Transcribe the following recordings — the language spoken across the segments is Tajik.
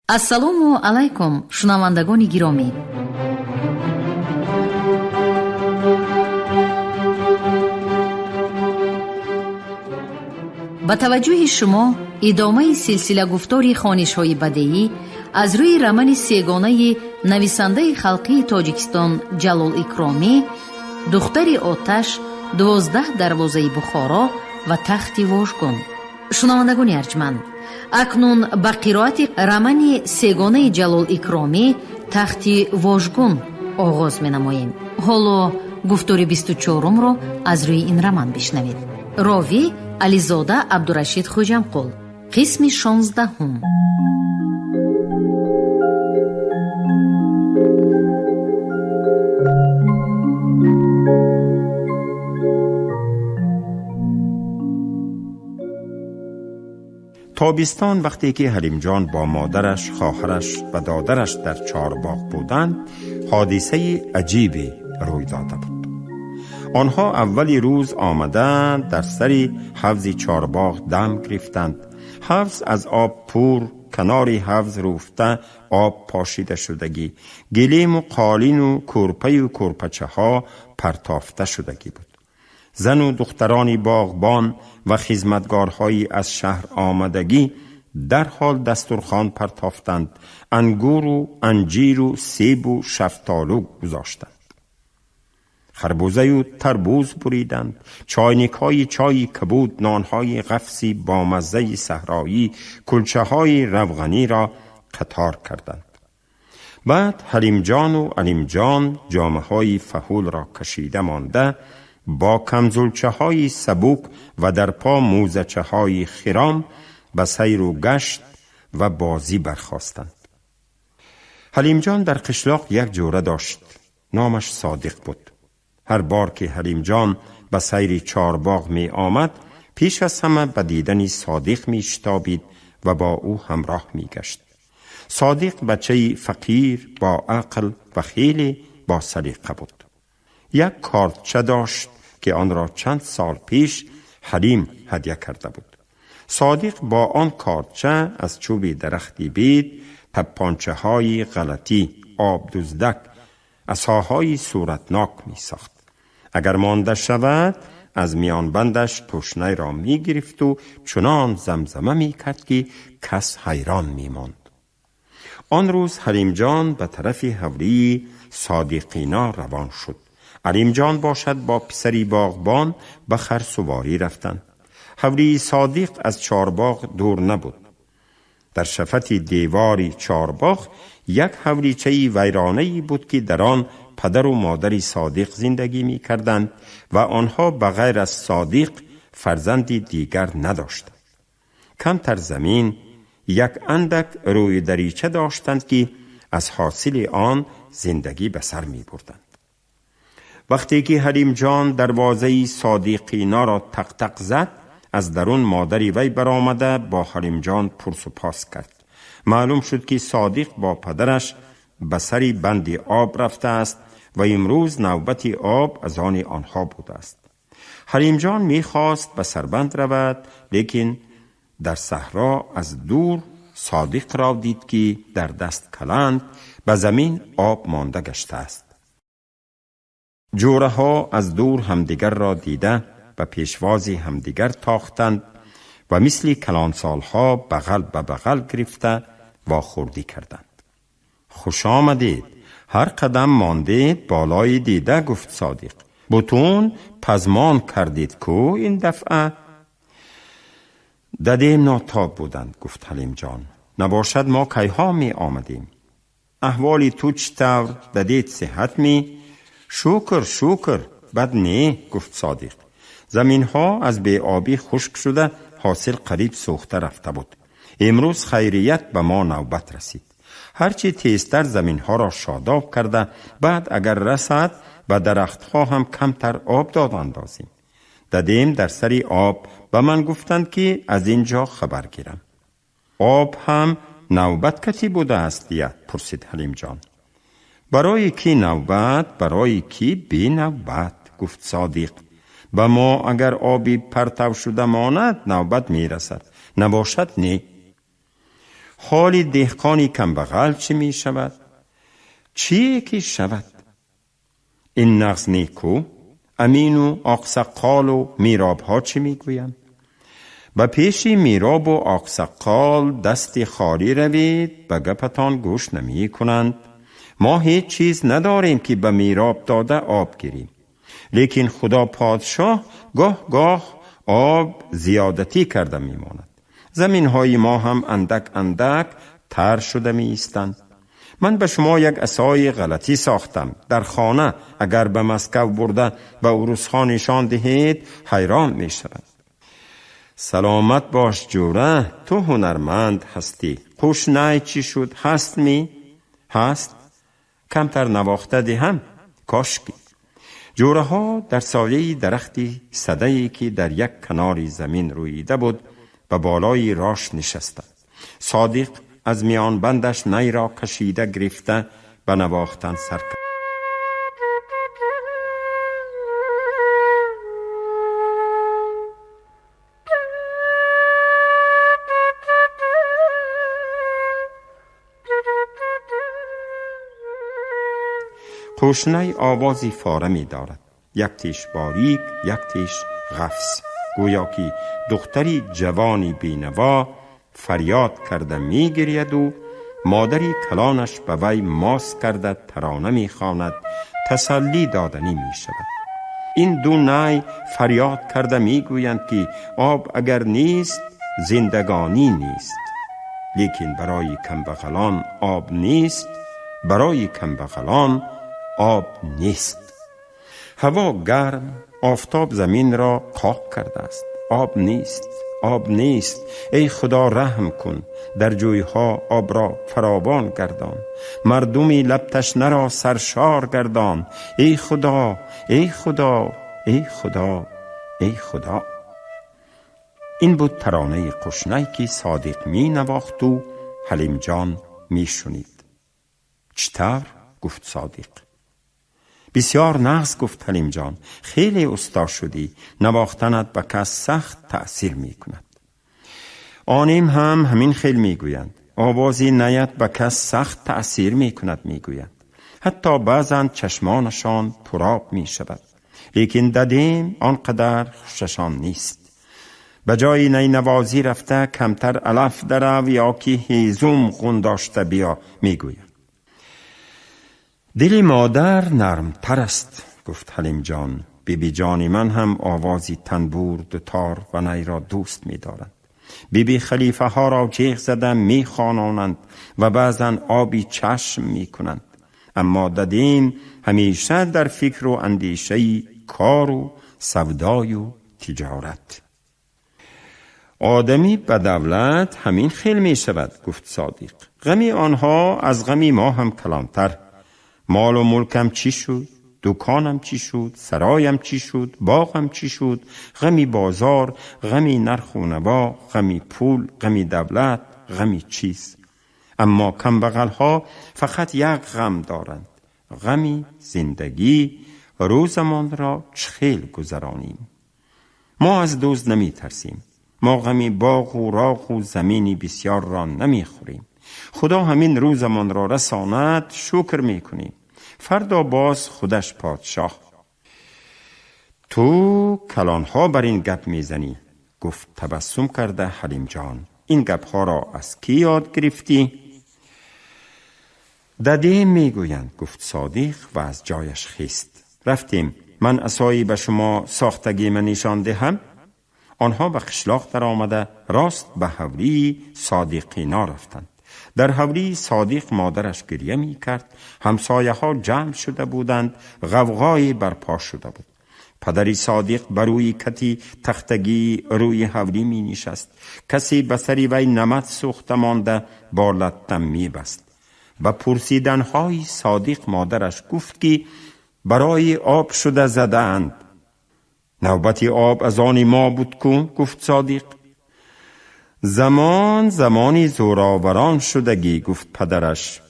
Ассалому алайкум, шунавандагони гиромӣ. Ба таваҷҷӯҳи шумо идомаи силсила гуфтори хонишҳои бадеӣ аз рӯи романи сегонаи нависандаи халқии Тоҷикистон Ҷалол Икромӣ «Духтари оташ», «12 дарвозаи Бухоро» ва «Тахти вожгун». Шунавандагони арҷманд, акнун ба қироати романи сегонаи Ҷалол Икромӣ «Тахти вожгун» оғоз менамоем. Ҳоло гуфтори 24-умро аз рӯи ин роман бишнавед. Ровӣ Ализода Абдурашид Хоҷамқул. Қисми 16-ум. Тобистон вақте ки Ҳалимҷон бо модараш, хоҳараш ва додараш дар чорбоғ буданд, ҳодисаи аҷибе рӯй дода буд. Онҳо аввали рӯз омада дар сари ҳавзи чорбоғ дам гирифтанд. Ҳавз аз об пур, канори ҳавз руфта об пошида шудагӣ, гилему қолину кӯрпаю кӯрпачаҳо партофта шудагӣ буд. Зану духтарони боғбон ва хизматгорҳои аз шаҳр омадагӣ дарҳол дастурхон партофтанд, ангуру анҷиру себу шафтолу гузоштанд, харбузаю тарбуз буриданд, чойникҳои чойи кабуд, нонҳои ғафси бомаззаи саҳроӣ, кулчаҳои равғаниро қатор карданд. Баъд Ҳалимҷону Алимҷон ҷомаҳои фаҳулро кашида монда, бо камзулчаҳои сабук ва дар по мӯзачаҳои хиром ба сайру гашт ва бозӣ бархостанд. Ҳалимҷон дар қишлоқ як ҷӯра дошт, номаш Содиқ буд. Ҳар бор ки Ҳалимҷон ба сайри чорбоғ меомад, пеш аз ҳама ба дидани Содиқ мешитобид ва бо ӯ ҳамроҳ мегашт. Содиқ бачаи фақир, бо ақл ва хеле бо салиқа буд. Як кортча дошт ки онро чанд сол пеш Ҳалим ҳадя карда буд. Содиқ бо он кортча аз чӯби дарахти бед таппончаҳои ғалатӣ, обдуздак, асоҳои суратнок месохт. Агар монда шавад, аз миёнбандаш тушнайро мегирифту чунон замзама мекард, ки кас ҳайрон мемонд. Он рӯз Ҳалимҷон ба тарафи ҳавлии Содиқино равон шуд. Алимҷон бошад бо писари боғбон ба харсуворӣ рафтанд. Ҳавлии Содиқ аз чорбоғ дур набуд. Дар шафати девори чорбоғ як ҳавличаи вайронае буд, ки дар он падару модари Содиқ зиндагӣ мекарданд ва онҳо ба ғайр аз Содиқ фарзанди дигар надоштанд. Камтар замин, як андак рӯи дарича доштанд, ки аз ҳосили он зиндагӣ ба сар мебурданд. Вақте ки Ҳалимҷон дарвозаи Содиқиноро тақтақ зад, аз дарун модари вай баромада бо Ҳалимҷон пурсупос кард. Маълум шуд, ки Содиқ бо падараш ба сари банди об рафтааст ва имрӯз навбати об аз они онҳо будааст. Ҳалимҷон мехост ба сарбанд равад, лекин дар саҳро аз дур Содиқро дид, ки дар даст каланд ба замин об монда гаштааст. Ҷӯраҳо аз дур ҳамдигарро дида ба пешвози ҳамдигар тохтанд ва мисли калонсолҳо бағал ба бағал гирифта вохӯрдӣ карданд. Хуш омадед, ҳар қадам мондед болои дида, гуфт Содиқ. Бутун пазмон кардед ку ин дафъа. Дадем нотоб буданд, гуфт Ҳалимҷон. Набошад, мо кайҳо меомадем. Аҳволи ту чӣ тавр, дадед сиҳат ми? Шукр, шукр, бад не, гуфт Содиқ. Заминҳо аз беобӣ хушк шуда, ҳосил қариб сӯхта рафта буд. Имрӯз хайрият ба мо навбат расид. Ҳарчи тезтар заминҳоро шодоб карда, баъд агар расад, ба дарахтҳо ҳам камтар об дод андозем. Дадем дар сари об ба ман гуфтанд, ки аз ин ҷо хабар гирам. Об ҳам навбат катӣ будааст я? Пурсид Ҳалимҷон. Барои кӣ навбат, барои кӣ бенавбат, гуфт Содиқ. Ба мо агар оби партав шуда монад, навбат мерасад, набошад, не. ҳоли деҳқони камбағал чӣ мешавад? Чие ки шавад? Ин нағз неку Амину Оқсаққолу миробҳо чӣ мегӯянд? Ба пеши миробу Оқсаққол дасти холӣ равед, ба гапатон гӯш намекунанд. Мо ҳеҷ чиз надорем, ки ба мироб дода об гирем. Лекин Худо подшоҳ гоҳ гоҳ об зиёдатӣ карда мемонад. Заминҳои мо ҳам андак андак тар шуда меистанд. Ман ба шумо як асои ғалатӣ сохтам дар хона, агар ба Москав бурда ба урусҳо нишон диҳед, ҳайрон мешаванд. Саломат бош, ҷӯра, ту ҳунарманд ҳастӣ. Қӯшнай чӣ шуд, ҳаст ми? Ҳаст. Камтар навохта диҳам, кошки. Ҷӯраҳо дар сояи дарахти садае, ки дар як канори замин рӯида буд, ба болои рош нишастанд. Содиқ аз миёнбандаш найро кашида гирифта ба навохтан сар кард. Қӯшнай овози фораме дорад, як теш борик, як теш ғафс, гӯё ки духтари ҷавони бенаво фарёд карда мегирияду модари калонаш ба вай мос карда тарона мехонад, тасаллӣ доданӣ мешавад. Ин ду най фарёд карда мегӯянд, ки об агар нест, зиндагонӣ нест. Лекин барои камбағалон об нест, барои камбағалон об нест. Ҳаво гарм, офтоб заминро қоқ кардааст. Об нест, об нест. Эй Худо, раҳм кун, дар ҷӯйҳо обро фаровон гардон, мардуми лабташнаро саршор гардон. Эй Худо, эй Худо, эй Худо, эй Худо. Ин буд таронаи Қӯшнай, ки Содиқ менавохту Ҳалимҷон мешунид. Чӣ тавр? Гуфт Содиқ. Бисёр нағз, гуфт Ҳалимҷон, хеле усто шудӣ, навохтанат ба кас сахт таъсир мекунад. Оним ҳам ҳамин хел мегӯянд. Овози наят ба кас сахт таъсир мекунад, мегӯянд. Ҳатто баъзан чашмонашон пуроб мешавад. Лекин дадем он қадар хушашон нест. Ба ҷои найнавозӣ рафта камтар алаф дарав ё ки ҳезум ғундошта биё, мегӯянд. Дили модар нармтар аст, гуфт Ҳалимҷон. Бибиҷони ман ҳам овози танбур, дутор ва найро дӯст медоранд. Биби халифаҳоро ҷеғ зада мехононанд ва баъзан оби чашм мекунанд. Аммо дадем ҳамеша дар фикру андешаи кору савдою тиҷорат. Одамӣ ба давлат ҳамин хел мешавад, гуфт Содиқ. Ғами онҳо аз ғами мо ҳам калонтар. Молу мулкам чӣ шуд, дуконам чӣ шуд, сароям чӣ шуд, боғам чӣ шуд? Ғами бозор, ғами нарху наво, ғами пул, ғами давлат, ғами чиз. Аммо камбағалҳо фақат як ғам доранд, ғами зиндагӣ, рӯзамонро чӣ хел гузаронем. Мо аз дузд наметарсем. Мо ғами боғу роғу замини бисёрро намехӯрем. Худо ҳамин рӯзамонро расонад, шукр мекунем. Фардо боз худаш подшоҳ. Ту калонҳо бар ин гап мезанӣ, гуфт табассум карда Ҳалимҷон. Ин гапҳоро аз кӣ ёд гирифтӣ? Дадем мегӯянд, гуфт Содиқ ва аз ҷояш хист. Рафтем, ман асои ба шумо сохтагима нишон диҳам. Онҳо ба қишлоқ даромада рост ба ҳавлии Содиқино рафтанд. Дар ҳавлии Содиқ модараш гиря мекард, ҳамсояҳо ҷамъ шуда буданд, ғавғое барпо шуда буд. Падари Содиқ ба рӯи кати тахтагии рӯи ҳавлӣ менишаст. Касе ба сари вай намат сӯхта монда бо латта мебаст. Ба пурсиданҳои Содиқ модараш гуфт, ки барои об шуда задаанд. Навбати об аз они мо буд ку, гуфт Содиқ. Замон замони зӯроварон шудагӣ, гуфт падараш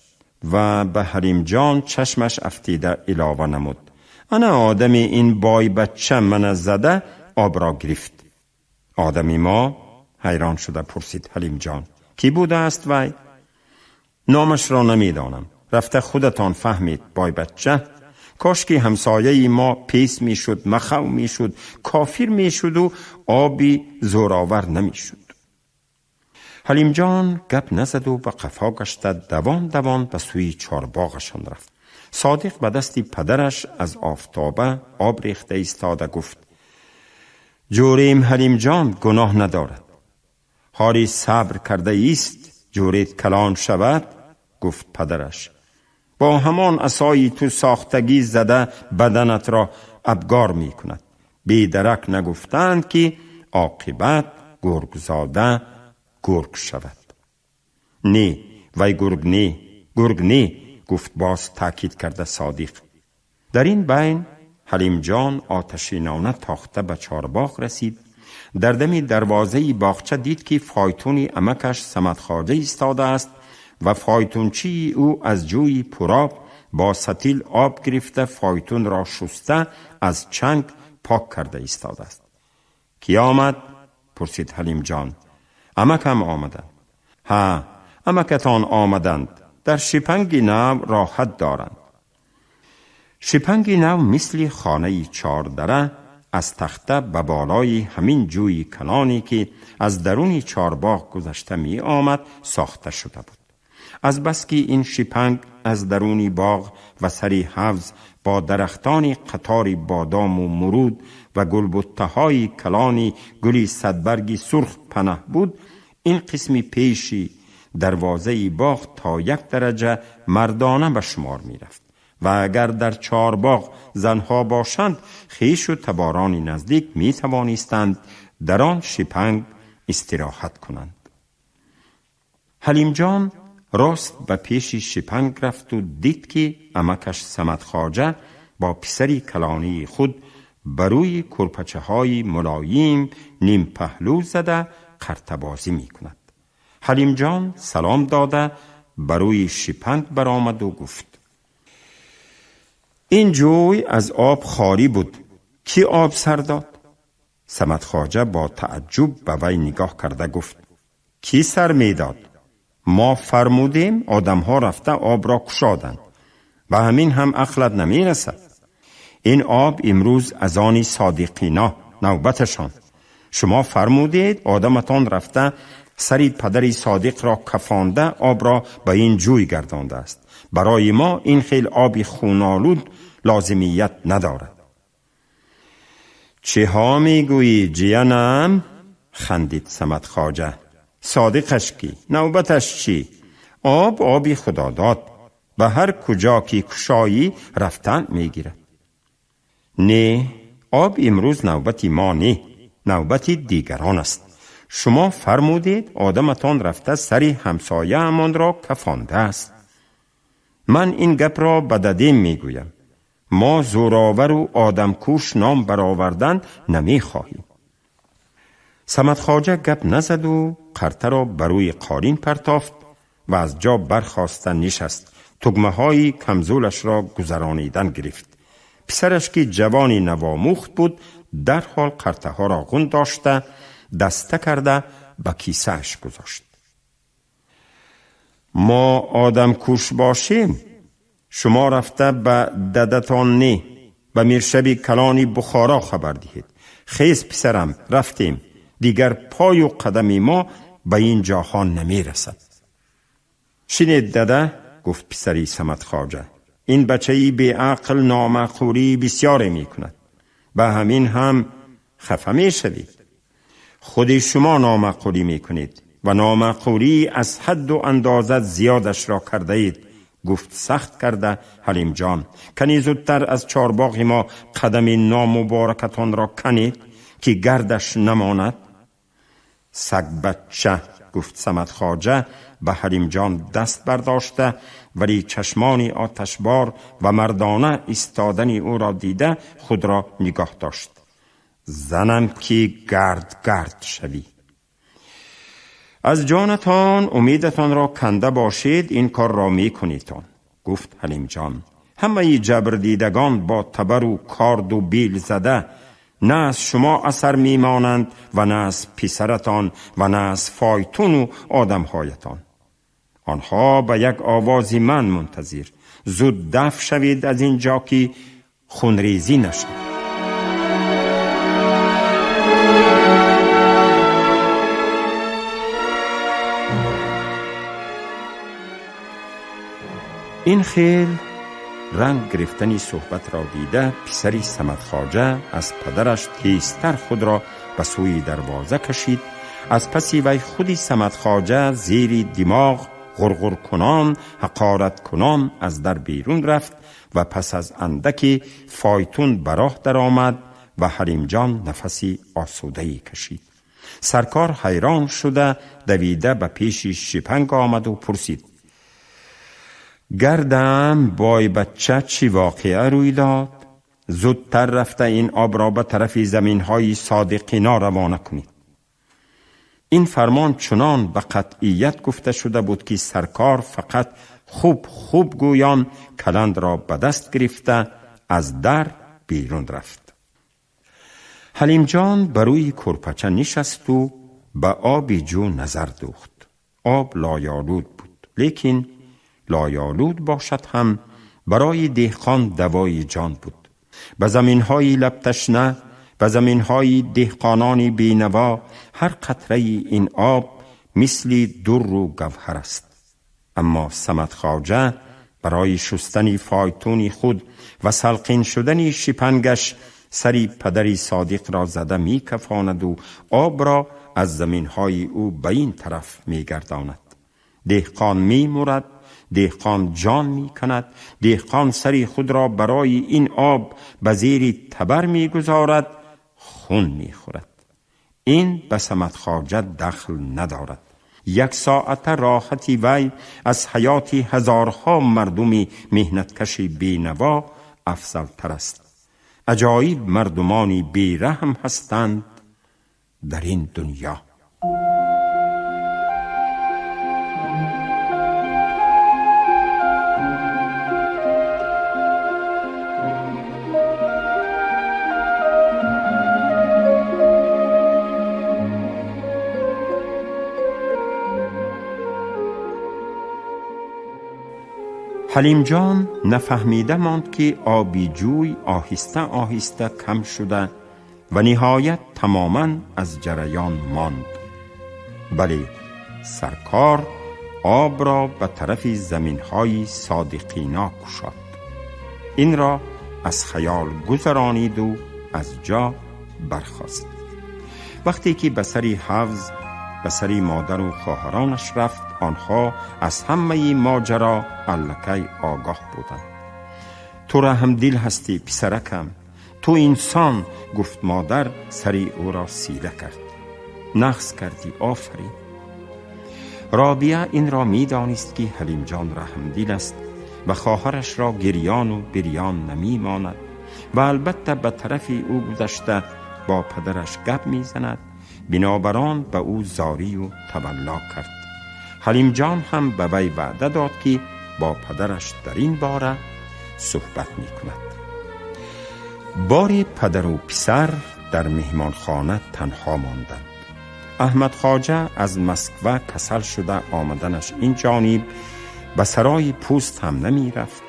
ва ба Ҳалимҷон чашмаш афтида илова намуд: ана одами ин бойбачча мана зада обро гирифт. Одами мо? Ҳайрон шуда пурсид Ҳалимҷон. Кӣ будааст вай? نامش را نمیدانم، رفته خودتان فهمید بای بچه. کاش که همسایه ما پیس میشد، مخو میشد، کافر میشد و آبی زورآور نمیشد. حلیم جان گپ نزد و به قفا گشته دوان دوان به سوی چارباغشان رفت. صادق به دست پدرش از آفتابه آب ریخته ایستاده گفت: جوریم حلیم جان گناه ندارد، حالی صبر کرده ایست، جوریت کلان شود. گفت پدرش: با همان عصای تو ساختگی زده بدنت را ابگار می کند. بی درک نگفتند که عاقبت گرگزاده گرگ شود. نه وی گرگ نه، گرگ نه، گفت باز تاکید کرده صادق. در این بین حلیم جان آتشینانه تاخته به چارباغ رسید. در دم دروازه باغچه دید که فایتون امکش صمد خواجه ایستاده است و فایتونچی او از جوی پرآب با ستیل آب گرفته فایتون را شسته از چنگ پاک کرده ایستاده است. کی آمد؟ پرسید حلیم جان. امکم آمدند. ها، امکتان آمدند. در شپنگ نو راحت دارند. شپنگ نو مثل خانه چهار دره از تخته به بالای همین جوی کلانی که از درون چارباغ گذشته می آمد ساخته شده بود. از بس که این شپنگ از درون باغ و سری حوض با درختان قطار بادام و مرود و گلبته‌های کلانی گلی صدبرگ سرخ پناه بود، این قسم پیشی دروازه باغ تا یک درجه مردانه به شمار می رفت و اگر در چارباغ زنها باشند خویش و تباران نزدیک می توانستند در آن شپنگ استراحت کنند. حلیم جان راست به پیش شپنگ رفت و دید که امکش صمد خواجه با پسری کلانی خود بر روی کرپچه های ملایم نیم پهلو زده قرتبازی می کند. حلیم جان سلام داده بر روی شپنگ برآمد و گفت: این جوی از آب خالی بود، کی آب سر داد؟ صمد خواجه با تعجب به وی نگاه کرده گفت: کی سر می داد؟ ما فرمودیم آدمها رفته آب را کشادند و همین هم عقلت نمی رسد. این آب امروز از آن صادقینا نوبتشان. شما فرمودید آدمتان رفته سری پدری صادق را کفانده آب را به این جوی گردانده است. برای ما این خیل آبی خونالود لازمیت ندارد. چه ها میگویی جیانم؟ خندید صمد خواجه. صادقش کی؟ نوبتش چی؟ آب آبی خدا داد، به هر کجا که کشایی رفتن میگیرد. نه، آب امروز نوبتی ما نه، نوبتی دیگران است. شما فرمودید آدمتان رفته سری همسایه همان را کفانده است. من این گپ را به ددیم میگویم. ما زوراور و آدمکوش نام برآوردن نمیخواهیم. صمد خواجه گپ نزد و قرته را بر روی قالین پرتافت و از جا برخاسته نشست. تگمه های کمزولش را گذرانیدن گرفت. پسرش که جوانی نواموخت بود در حال قرته ها را غن داشته دسته کرده به کیسهش گذاشت. ما آدم کوش باشیم، شما رفته به ددتان نه، به میرشبی کلانی بخارا خبر دهید. خیز پسرم، رفتیم. دیگر پای و قدم ما به این جاها نمی رسد. شنید دده، گفت پسری صمد خواجه، این بچه‌ای بی عقل نامعقولی بسیار می کند. به همین هم خفه می شوید. خود شما نامعقولی می کنید و نامعقولی از حد و اندازه زیادش را کرده اید. گفت سخت کرده حلیم جان، کنی زودتر از چارباغ ما قدم نامبارکتان را کنید که گردش نماند. سگ بچه، گفت صمد خواجه به حلیم جان دست برداشته، ولی چشمانی آتشبار و مردانه ایستادن او را دیده خود را نگاه داشت. زنم که گرد گرد شوی. از جانتان امیدتان را کنده باشید این کار را می کنیتان. گفت حلیم جان، همه جبر دیدگان با تبر و کارد و بیل زده نه از شما اثر می مانند و نه از پسرتان و نه از فایتون و آدمهایتان. Онҳо ба як овози ман мунтазир. Зуд даф шавед аз ин ҷо, ки хунрезӣ нашавад. Ин хел ранг гирифтани суҳбатро дида, писари Самадхоҷа аз падараш тезтар худро ба сӯи дарвоза кашид. Аз паси вай худи Самадхоҷа зери димоғ ғурғуркунон, ҳақораткунон аз дар берун рафт ва пас аз андаке фойтун ба роҳ даромад ва Ҳалимҷон нафаси осудае кашид. Саркор ҳайрон шуда давида ба пеши шипанг омаду пурсид: гардам бой бача, чӣ воқеа рӯй дод? Зудтар рафта ин обро ба тарафи заминҳои Содиқино равона кунед. Ин фармон чунон ба қатъият гуфта шуда буд, ки саркор фақат хуб хуб гӯён каландро ба даст гирифта аз дар берун рафт. Ҳалимҷон ба рӯи кӯрпача нишасту ба оби ҷӯ назар дӯхт. Об лоёлуд буд, лекин лоёлуд бошад ҳам барои деҳқон давои ҷон буд. Ба заминҳои лабташна, ба заминҳои деҳқонони бенаво ҳар қатраи ин об мисли дурру гавҳар аст. Аммо Самадхоҷа барои шустани фойтуни худ ва салқин шудани шипангаш сари падари Содиқро зада мекафонаду обро аз заминҳои ӯ ба ин тараф мегардонад. Деҳқон мемурад, деҳқон ҷон мекунад, деҳқон сари худро барои ин об ба зери табар мегузорад, хун мехӯрад. Ин ба Самадхоҷа дахл надорад. Як соата роҳати вай аз ҳаёти ҳазорҳо мардуми меҳнаткаши бенаво афзалтар аст. Аҷоиб мардумони бераҳм ҳастанд дар ин дунё. Ҳалимҷон нафаҳмида монд, ки оби ҷӯй оҳиста оҳиста кам шуда ва ниҳоят тамоман аз ҷараён монд. Бале, саркор обро ба тарафи заминҳои Содиқино кушод. Инро аз хаёл гузарониду аз ҷо бархост. Вақте ки ба сари ҳавз, ба сари модару хоҳаронаш рафт, онҳо аз ҳамаи моҷаро аллакай огоҳ буданд. Ту раҳмдил ҳастӣ, писаракам, ту инсон, гуфт модар, сари ӯро сила кард. Нағз кардӣ, офарин. Робия инро медонист, ки Ҳалимҷон раҳмдил аст ва хоҳарашро гирёну бирён намемонад ва албатта ба тарафи ӯ гузашта бо падараш гап мезанад. Бинобар он ба ӯ зорию тавалло кард. Ҳалимҷон ҳам ба вай ваъда дод, ки бо падараш дар ин бора суҳбат мекунад. Бори падару писар дар меҳмонхона танҳо монданд. Аҳмадхоҷа аз Москва касал шуда омаданаш ин ҷониб ба сарои пӯст ҳам намерафт,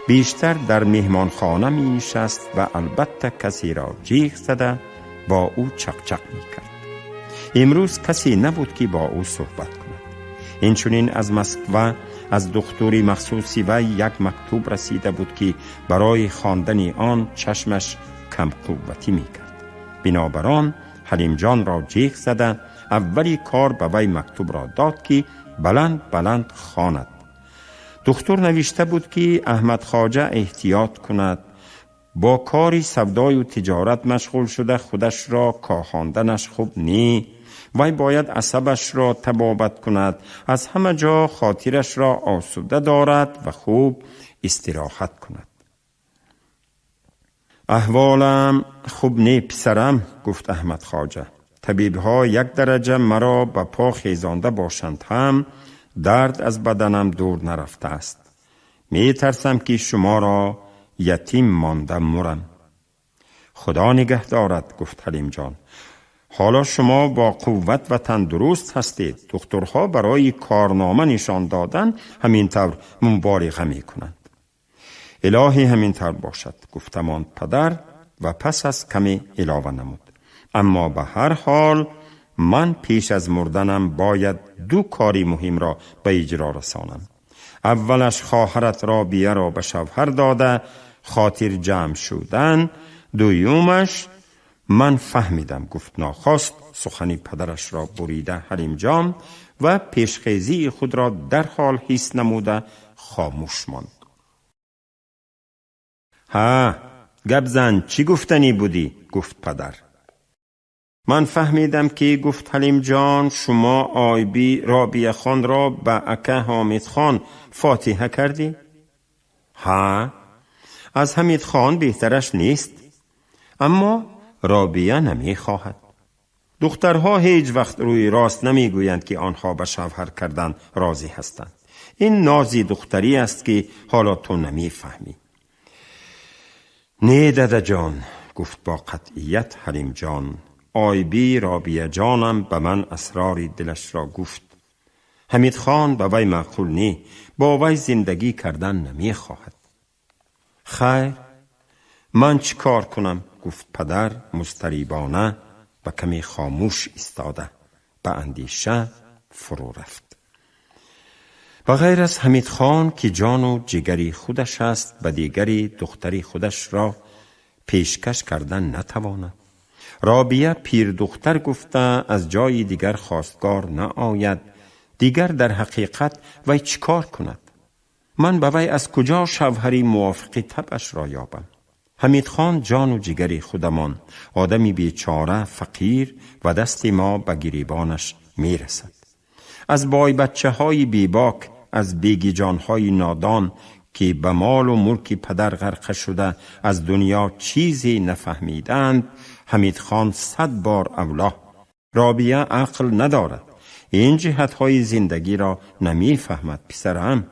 бештар дар меҳмонхона менишаст ва албатта касеро ҷеғ зада бо ӯ чақчақ мекард. Имрӯз касе набуд, ки бо ӯ суҳбат кунад. Инчунин аз Москва аз духтури махсуси вай як мактуб расида буд, ки барои хондани он чашмаш камқувватӣ мекард. Бинобар он Ҳалимҷонро ҷеғ зада аввали кор ба вай мактубро дод, ки баланд баланд хонад. Духтур навишта буд, ки Аҳмадхоҷа эҳтиёт кунад, бо кори савдою тиҷорат машғул шуда худашро кохонданаш хуб не, вай бояд асабашро табобат кунад, аз ҳама ҷо хотирашро осуда дорад ва хуб истироҳат кунад. Аҳволам хуб не, писарам, гуфт Аҳмадхоҷа. Табибҳо як дараҷа маро ба по хезонда бошанд ҳам дард аз баданам дур нарафтааст. Метарсам, ки шуморо ятим монда мурам. Худо нигаҳ дорад, гуфт Ҳалимҷон. حالا شما با قوت و تندرست هستید. دکترها برای کارنامه نشان دادن همین طور مبارغه می کنند. الهی همین طور باشد، گفتمان پدر و پس از کمی علاوه نمود. اما به هر حال من پیش از مردنم باید دو کاری مهم را به اجرا رسانم. اولش خواهرت رابیه را به شوهر داده خاطر جمع شدن. دویومش من فهمیدم، گفت ناخواست سخنی پدرش را بریده حلیم جان و پیشخیزی خود را در حال حس نموده خاموش ماند. ها گپ زن، چی گفتنی بودی؟ گفت پدر. من فهمیدم که، گفت حلیم جان، شما آیبی رابیه خان را به اکه حامد خان فاتحه کردی؟ ها، از حمید خان بهترش نیست، اما رابیه نمی خواهد. دخترها هیچ وقت روی راست نمی گویند که آنها به شوهر کردن راضی هستند. این نازی دختری است که حالا تو نمی فهمی. نه دادا جان، گفت با قطعیت حلیم جان، آیبی رابیه جانم به من اسرار دلش را گفت. حمید خان به وی معقول نی، با وی زندگی کردن نمی خواهد. خیر، من چی کار کنم؟ گفت پدر مضطربانه و کمی خاموش ایستاده به اندیشه فرو رفت. و غیر از حمید خان که جان و جگری خودش است، به دیگری دختری خودش را پیشکش کردن نتواند. رابیه پیر دختر گفته از جای دیگر خواستگار نآید. دیگر در حقیقت وی چیکار کند؟ من به وی از کجا شوهری موافق طبعش را یابم؟ حمید خان جان و جگری خودمان، آدمی بیچاره فقیر و دست ما به گریبانش میرسد. از بای بچه های بیباک، از بیگی جانهای نادان که به مال و ملک پدر غرق شده از دنیا چیزی نفهمیدند، حمید خان 100 بار اولا. رابیه عقل ندارد، این جهتهای زندگی را نمیفهمد پسرم.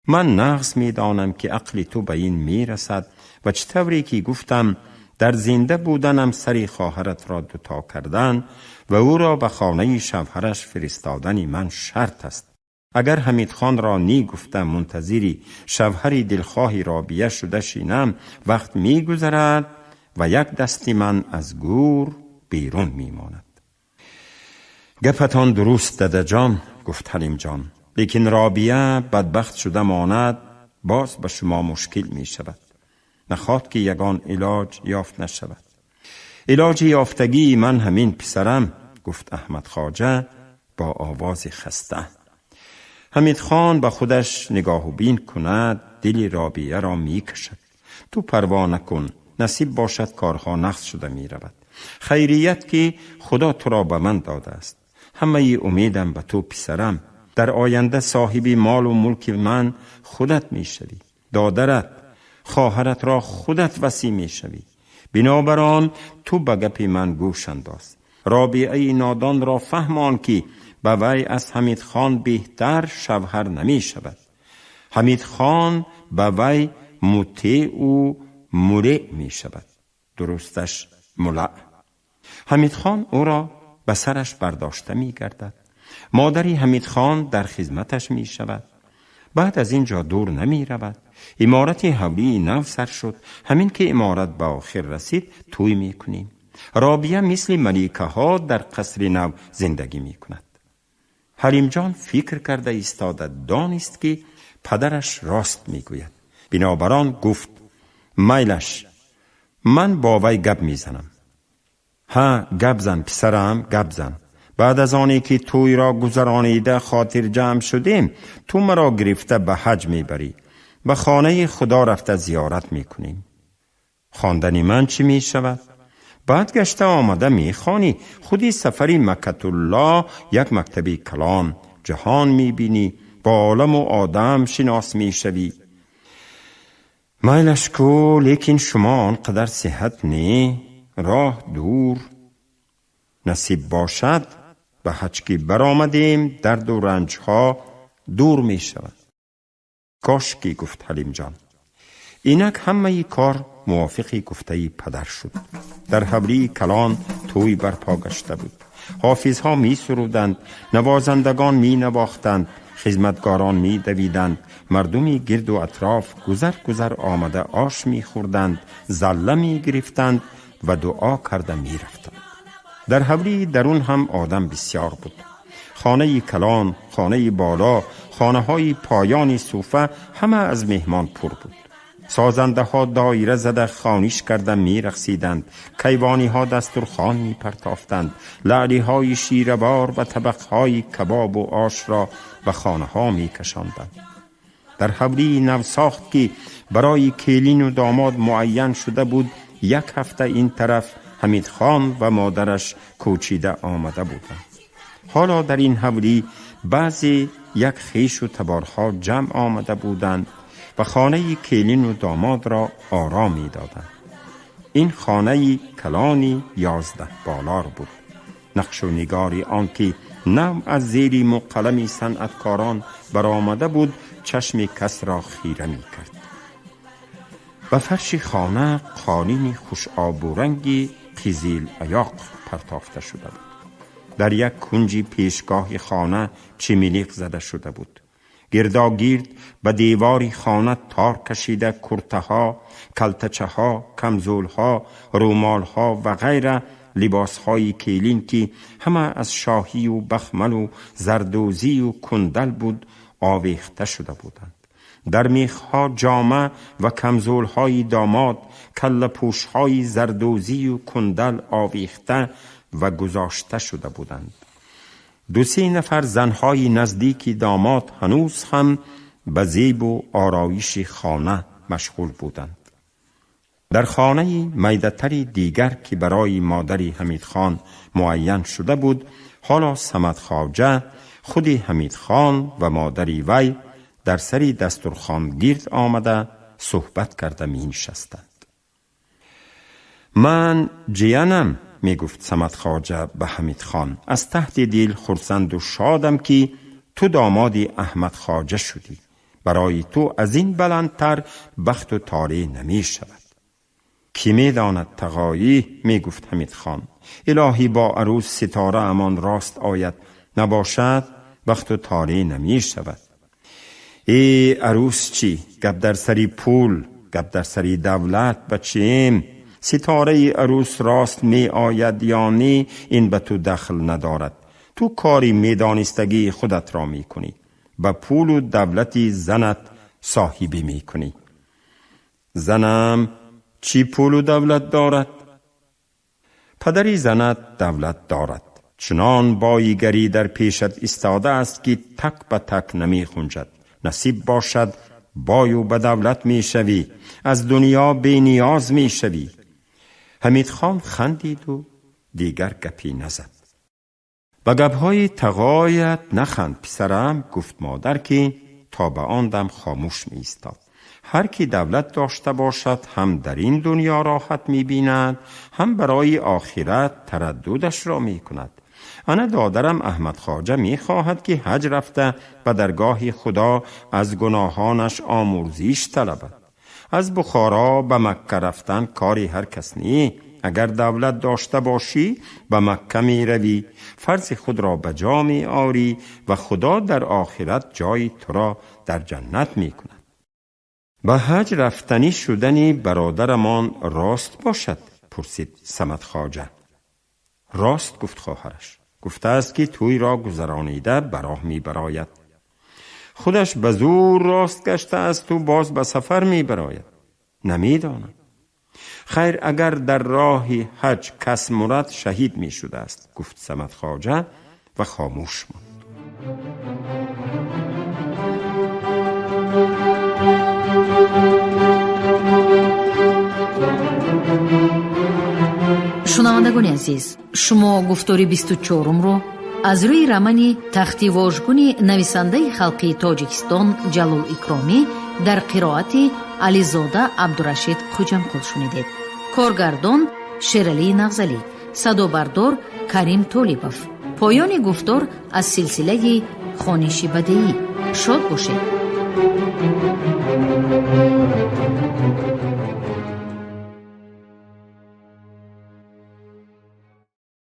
من نغز میدانم که عقل تو به این میرسد و چطوری که گفتم در زنده بودنم سری خواهرت را دوتا کردن و او را به خانه شوهرش فرستادن من شرط است. اگر حمید خان را نی گفتم منتظری شوهری دلخواهی رابیه شده شینم، وقت میگذرد و یک دستی من از گور بیرون میماند. گپتان درست دادا جان، گفت حلیم جان، لیکن رابیه بدبخت شده ماند، باز به شما مشکل می شود. نخواد که یگان علاج یافت نشود. علاج یافتگی من همین پسرم، گفت احمد خواجه با آواز خسته. حمید خان به خودش نگاه و بین کند، دل رابیه را می کشد. تو پروا نکن، نصیب باشد کارها نقص شده می رود. خیریت که خدا تو را به من داده است. همه امیدم به تو پسرم. در آینده صاحبی مال و ملک من خودت می شوی. دادرت، خواهرت را خودت وصی می شوی. بنابران تو به گپ من گوش انداز. رابعه نادان را فهمان که به وی از حمید خان بهتر شوهر نمی شود. حمید خان به وی مطیع و ملع می شود. درستش ملع. حمید خان او را به سرش برداشته می گردد. مادری حمید خان در خدمتش می شود. بعد از اینجا دور نمی رود. عمارت حولی نو سر شد. همین که عمارت به آخر رسید توی می کنیم. رابیه مثل ملیکه ها در قصر نو زندگی می کند. حلیم جان فکر کرده ایستاده دانست که پدرش راست می گوید. بنابران گفت میلش، من با وی گپ می زنم. ها گپ زن پسرم، گپ زن. بعد از آنی که توی را گذرانیده خاطر جمع شدیم، تو مرا گرفته به حج میبری. به خانه خدا رفته زیارت میکنیم. خواندن من چی می شود؟ بعد گشته آمده میخوانی. خودی سفری مکة الله یک مکتبی کلان جهان میبینی، با عالم و آدم شناس میشوی. میلش کو، لیکن شما آنقدر صحت نی، راه دور. نصیب باشد به حج که برآمدیم درد و رنجها دور می شود. کاش که، گفت حلیم جان. اینک همه کار موافق گفته پدر شد. در حولی کلان тӯй барпо гашта буд. Ҳофизҳо месуруданд, навозандагон менавохтанд, хизматгорон медавиданд, мардуми гирду атроф гузар гузар омада ош мехӯрданд, залла мегирифтанд ва дуо карда мерафтанд. Дар ҳавлии дарун ҳам одам бисёр буд. Хонаи калон, хонаи боло, хонаҳои поёни суфа ҳама аз меҳмон пур буд. Созандаҳо доира зада хониш карда мерақсиданд, кайвониҳо дастурхон мепартофтанд, лаълиҳои ширавор ва табақҳои кабобу ошро ба хонаҳо мекашонданд. Дар ҳавлии навсохт, ки барои келину домод муайян шуда буд, як ҳафта ин тараф Ҳамидхон ва модараш кӯчида омада буданд. Ҳоло дар ин ҳавлӣ баъзе як хешу таборҳо ҷамъ омада буданд ва хонаи келину домодро оро медоданд. Ин хонаи калони 11 болор буд. Нақшу нигори он, ки нав аз зери муқалами санъаткорон баромада буд, чашми касро хира мекард. Ба фарши хона қолини хушобуранги қизил аёқ партофта шуда буд. Дар як кунҷи пешгоҳи хона чимилиқ зада шуда буд. Гирдогирд ба девори хона тор кашида куртаҳо, калтачаҳо, камзулҳо, рӯмолҳо ва ғайра либосҳои келин, ки ҳама аз шоҳию бахмалу зардӯзию кундал буд, овехта шуда буданд. Дар мехҳо ҷома ва камзулҳои домод, каллапӯшҳои зардӯзию кундал овехта ва гузошта шуда буданд. Ду-се нафар занҳои наздики домод ҳанӯз ҳам ба зебу ороиши хона машғул буданд. Дар хонаи майдатари дигар, ки барои модари Ҳамидхон муайян шуда буд, ҳоло Самад Хоҷа, худи Ҳамидхон ва модари вай дар сари дастурхон гирд омада суҳбат карда менишастанд. Ман ҷиянам, мегуфт Самад Хоҷа ба Ҳамидхон, аз таҳти дил хурсанду шодам, ки ту домоди Аҳмад Хоҷа шудӣ. Барои ту аз ин баландтар бахту торӣ намешавад. Кӣ медонад, тағоӣ, мегуфт Ҳамидхон, илоҳӣ бо арӯс ситораамон рост ояд, набошад, бахту торӣ намешавад. Э, арӯс чӣ? Гап дар сари пул, гап дар сари давлат, бачем. Ситораи арӯс рост меояд ё не, ин ба ту дахл надорад. Ту кори медонистагии худатро мекунӣ, ба пулу давлати занат соҳибӣ мекунӣ. Занам чӣ пулу давлат дорад? Падари занат давлат дорад. Чунон боигарӣ дар пешат истодааст, ки так ба так намехунҷад. Насиб бошад, бою ба давлат мешавӣ, аз дунё бениёз мешавӣ. Ҳамидхон хандиду дигар гапӣ назад. Ба гапҳои тағоят наханд, писарам, гуфт модар, ки то ба он дам хомӯш меистод. Ҳар ки давлат дошта бошад, ҳам дар ин дунё роҳат мебинад, ҳам барои охират тараддудашро мекунад. Ана додарам Аҳмадхоҷа мехоҳад, ки ҳаҷ рафта ба даргоҳи Худо аз гуноҳонаш омурзиш талабад. Аз Бухоро ба Макка рафтан кори ҳар кас не. Агар давлат дошта бошӣ, ба Макка меравӣ, фарзи худро ба ҷо меорӣ ва Худо дар охират ҷои туро дар ҷаннат мекунад. Ба ҳаҷ рафтанӣ шудани бародарамон рост бошад? Пурсид Самадхоҷа. Рост, гуфт хоҳараш. Гуфтааст, ки тӯйро гузаронида ба роҳ мебарояд. Худаш ба зур рост гаштаасту боз ба сафар мебарояд. Намедонам. Хайр, агар дар роҳи ҳаҷ кас мурад, шаҳид мешудааст, гуфт Самадхоҷа ва хомӯш монд. Шунавандагони азиз, шумо гуфтори 24-умро аз рӯи романи Тахти вожгуни нависандаи халқии Тоҷикистон Ҷалол Икромӣ дар қироати Ализода Абдурашид Хуҷамқул шунидед. Коргардон Шералии Нағзалӣ, садобардор Карим Толибов. Поёни гуфтор аз силсилаи хониши бадеӣ. Шод бошед.